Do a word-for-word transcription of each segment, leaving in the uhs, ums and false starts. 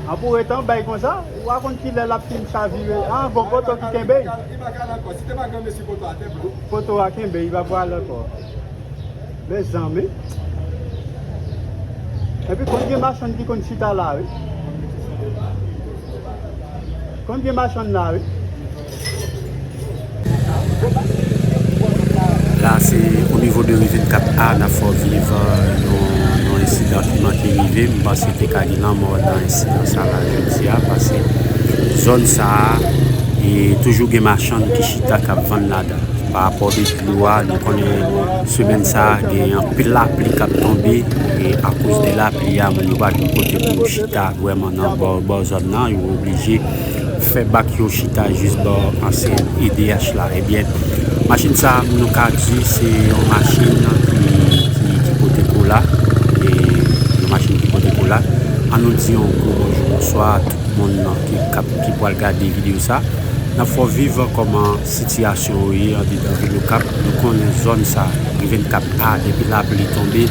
An pou ret anba l konsa, ou pa konn kilè l ap fin chavire. Ah, gon poto ki kenbe l. Poto a kenbe, li pa pral ankò. Mezanmi. Epi konn gen machann ki konn chita la, wi. Konn gen machann la, wi. La, se o nivo de ri vennkat A, n ap fè w viv, euh, yon, yon ensidan ki manke rive. M panse te ka gen lanmò nan ensidan sa la jodi a, paske zòn sa a, e toujou gen machann ki chita k ap vann ladan. Pa rapò de dlo a, nou konnen semèn sa a, gen anpil lapli k ap tonbe, e akoz de lapli a, moun yo pa gen kote pou yo chita vrèman nan bò, bò zòn nan, yo oblije fè bak yo chita jis bò ansyen E D H la. Ebyen, machin sa a, nou ka di se yon machin ki, ki, ki pote kola, e yon machin ki pote kola. An nou di yon gwo bonjou, bonswa a tout moun ki, k ap, ki pral gade videyo sa. N ap fè w viv kòman sitiyasyon yo ye andedan vil Okap. Nou konnen zòn sa, ri vennkat A, depi lapli tonbe,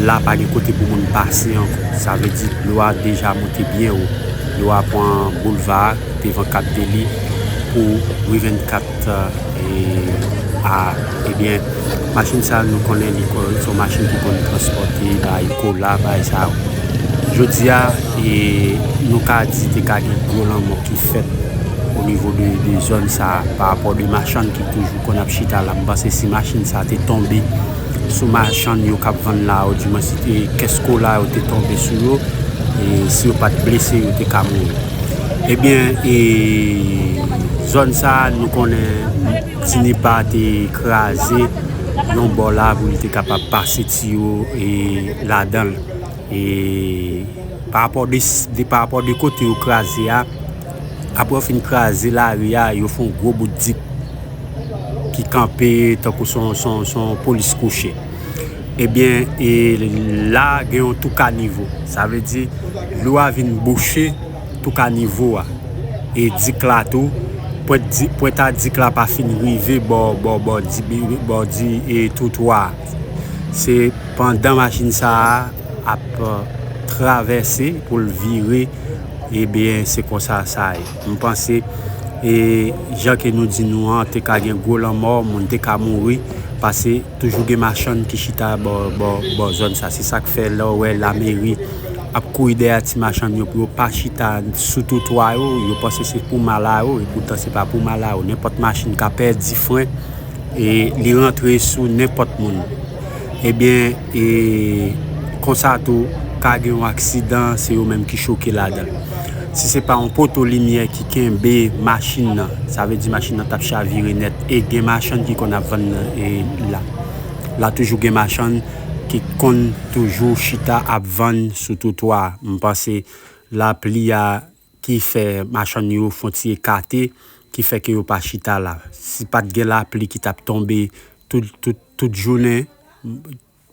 la pa gen kote pou moun pase ankò. Sa vle di dlo a deja monte byen wo. Dlo a pran boulva a, devan kat de li, pou ri vennkat, e, A. Ebyen, machin sa, nou konnen li ko-, se yon machin ki konn transpòte, bay kola, bay sa yo. Jodi a, e, nou ka di te ka gen gwo lanmò ki fèt o nivo de, de zòn sa a, pa rapò de machann ki toujou konn ap chita la. M panse si machin sa te tonbe sou machann yo k ap vann la, odimwen si te kès kola yo te tonbe sou yo, e si yo pa t blese, yo te ka mouri. Ebyen, e, zòn sa a, nou konnen Tinipa te kraze yon bò la pou li te kapab pase tiyo, e, ladan l. E pa rapò de, de, pa rapò de kote yo kraze a, apre yo fin kraze lari a, yo fè yon gwo bout dik ki kanpe tankou se yon, se yon, se yon polis kouche. Ebyen, e la gen yon tou kanivo. Sa vle di, dlo a vin bouche tou kanivo a. E dik la tou, pwent di-, pwent a dik la pa fin rive bò, bò, bò di, bò di, e, twotwa a. Se pandan machin sa a ap, e, travèse pou l vire, ebyen, se konsa sa ye. M panse, e, jan ke nou di nou an, te ka gen gwo lanmò, moun te ka mouri, paske toujou gen machann ki chita bò, bò, bò zòn sa. Se sa k fè lè w wè lameri ap kouri dèyè ti machann yo pou yo pa chita sou twotwa yo, yo panse se pou mal a yo, epoutan se pa pou mal a yo. Nenpòt machin ka pèdi fren, e li rantre sou nenpòt moun. Ebyen, e konsa tou, ka gen yon aksidan, se yo menm ki choke ladan l. Si se pa yon poto limyè ki kenbe machin nan, sa vle di machin nan t ap chavire nèt, e gen machann ki konn ap vann, e, la. La toujou gen machann ki konn toujou chita ap vann sou twotwa. M panse lapli a ki fè machann yo fè yon ti ekate, ki fè ke yo pa chita la. Si pa t gen lapli ki t ap tonbe tout, tout, tout jounen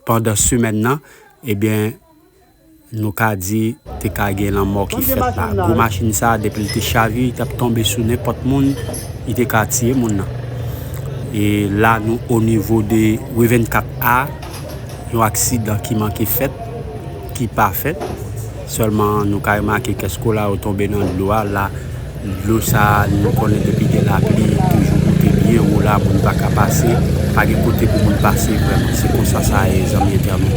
pandan semèn nan, ebyen, nou ka di te ka gen lanmò ki fèt la. Gwo machin sa, depi l te chavire, li t ap tonbe sou nenpòt moun, li te ka tiye moun nan. E la, nou o nivo de ri vennkat A, yon aksidan ki manke fèt, ki pa fèt. Sèlman, nou ka remake kès kola yo tonbe nan dlo a. La, dlo sa a, nou konnen depi gen lapli, li toujou moute byen wo la, moun pa ka pase, pa gen kote pou moun pase vrèman. Se konsa sa ye, zanmi entènot.